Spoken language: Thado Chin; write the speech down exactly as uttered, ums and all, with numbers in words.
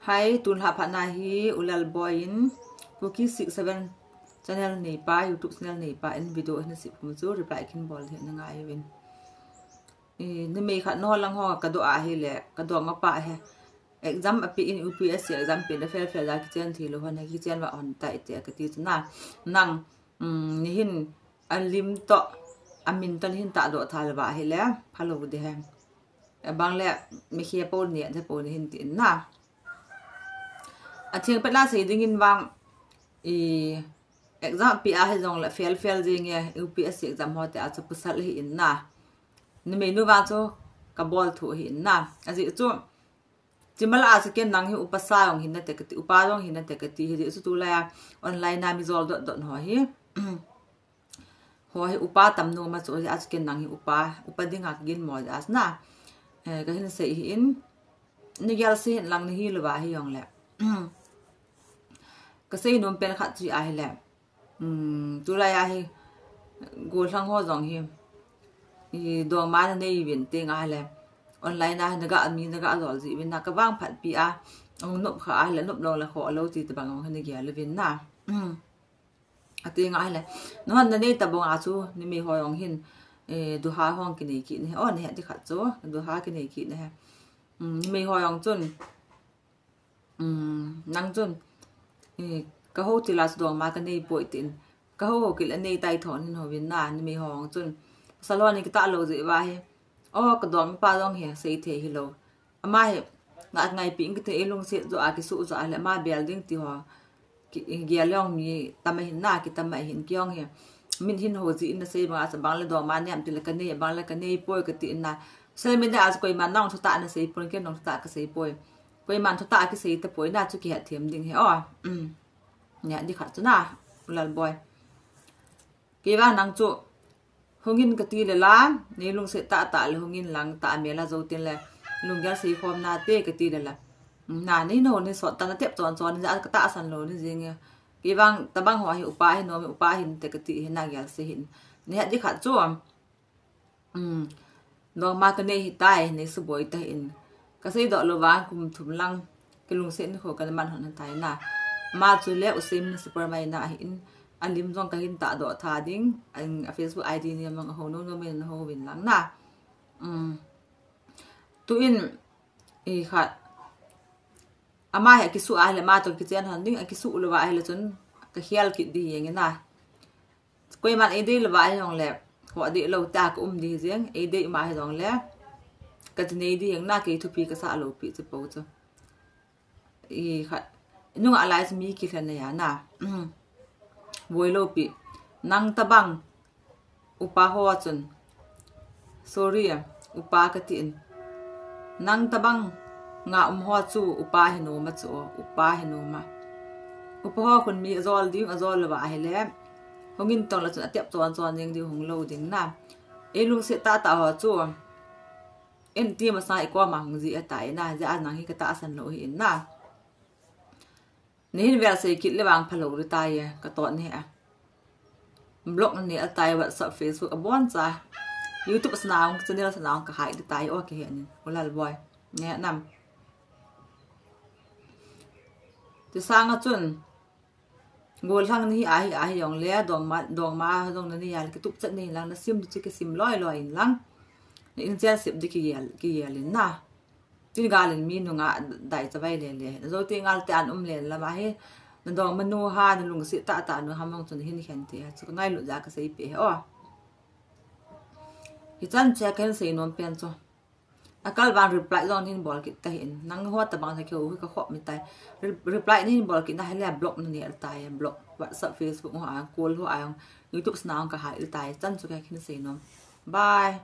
Hi, tun lha phat na hi U Lalboi in Kuki six seven channel neipa, YouTube channel neipa in video hin sip kum chu reply kin bol hi na ngai uvin. I, numei khat nangho lang ho ka do a hi le, ka do ma pa he. Exam api in U P S C exam pi le fail fail a kichen thi lou hon he kichen va hon tai te ka ti chu na. Nang, um, ni hin a lim to, a min to ni hin ta do tha le va hi le, pha lou de he. A bang le, mi khia po ni, a po ni hin ti in na. A thing pet la sei ding in vang, i, exam pi a hi jong le fail fail jing e, U P S C exam ho te a chu pasal hi in na. Numei nu vang chu ka bol thu hi in na. A ji chu, chimal a chu ken nang hi upa sa jong hin na te ka ti, upa jong hin na te ka ti hi ji chu tu la ya online a mi jol dot dot ho hi. Ho hi upa tam nu ma chu a chu ken nang hi upa, upa ding a ka gin mo ja na. Eh, ka hin sei hi in, ni gel sei hin lang ni hi lou va hi jong le. Ka sei nom pen khat chu a hi le. Um, tu la ya hi, gollhang ho jong hi. I dong ma na nei vin te nga le. Online a na ga mi na ga jol ji vin na ka vang phat pi a. Ong nop kha a le nop long la kho lo ti te bang ong ni gel vin na. Um. A ti nga le. Nahon na nei ta bong a chu, numei ho jong hin, eh, duha hong ki nei ki ne. O, ne he ti khat chu, duha ki nei ki ne he. Um, numei ho jong chun. Um, nang chun, eh, ka ho ti la chu dong ma ka nei poi tin. Ka ho ho ki le nei tai thon hin ho vin na, numei ho jong chun. Pasal ho ni ki ta lo ji va hi. O, ka dong pa jong hi, sei thei hi lo. Ama hi, nga ngai pi in ki te i lungset jo a ki su jo a le ama bel ding ti ho. Ki, i gel jong mi tam a hin na, ki tam a hin ki jong hi. Min hin ho ji in na sei bang a sa bang le dong ma niam ti le ka nei, bang le ka nei poi ka ti in na. Social media a sa koima nang thu ta na sei poi, ken nang thu ta ka sei poi. Koima thu ta ki sei ta poi na chu ki het them ding he. O, um. Nia, di khat chu na, U Lalboi. Kei vang nang chu, hungin ka ti le la, nei lungset ta ta le hungin lang ta me la zo tin le, lunggel sei khom na te ka ti le la. Na, nei no, nei sot ta na tep chon chon, ja ka ta san lo ni jing e. Kei vang ta bang ho hi upa hi nom, upa hin te ka ti hi na gel sei hin. Nei ha di khat chu. Um, dong ma ka nei hi tai, nei suboi ta hin. Ka sei doh lou vang kum thum lang, ka lungset ni kho ka man hon tai na. Ma chu le u sim ni super mai na hin, a lim jong ka hin ta doh tha ding, a, a Facebook I D ni mang ho no no men ho vin lang na. Um, tu in, i khat, ama hi a ki su a hi le ma to ki chen hon ding, a ki su lou va hi le chun, ka hial kit di yeng na. Koiman ei dei lou va hi jong le, ho dei lou ta ka um di jeng, ei dei ma hi jong le, ka ti nei di jeng na kei thupi ka sa lou pi chu po chu. I kha, nung a lai chu mi ki hlan na ya na. Boi lou pi. Nang ta bang, upa ho chun. Sorry, upa ka ti in. Nang ta bang nga um ho chu upa hi nom a chu, upa hi nom a. Upa ho khun mi a jol ding, a jol lou va hi le. Hungin tong la chun a tep chon chon ding ding hung lou ding na. Ei lungset ta ta ho chu. En ti ma sa i ko ma hung ji a ta i na, ja a nang hi ka ta san lou hi in na. Nei hin vel sei kit le vang pha lou ri tai e, ka tot ni a. Block ni a tai WhatsApp, Facebook a bon cha. YouTube sa nang, channel sa nang ka hai ri tai o ki he ni. U Lalboi. Ni nam. Ti sang a chun. Gollhang ni hi a hi a hi jong le, dong ma, dong ma jong na ni a le, ki tup chat ni lang na sim di chu ki sim loi loi in lang. Na in chen sip di ki gel, ki gel in na. Tin gal in mi nunga dai cha vai le le. Na zo ti ngal te an um le la ma hi. Na dong ma nu ha, na lungset ta ta nu ha mong chun hin khen ti ha. Chu ka ngai lut ja ka sei pe he o. Hi chan che ken sei nom pen chu. A kal vang reply jong hin bol kit ta hin. Nang ho ta bang sa keu hi ka khop mi tai. Re-, reply hin bol kit na hi le block na ni a tai. Block WhatsApp, Facebook ho a, call ho a, YouTube sa nang ka hai tai. Chan chu ka khin sei nom. Bye.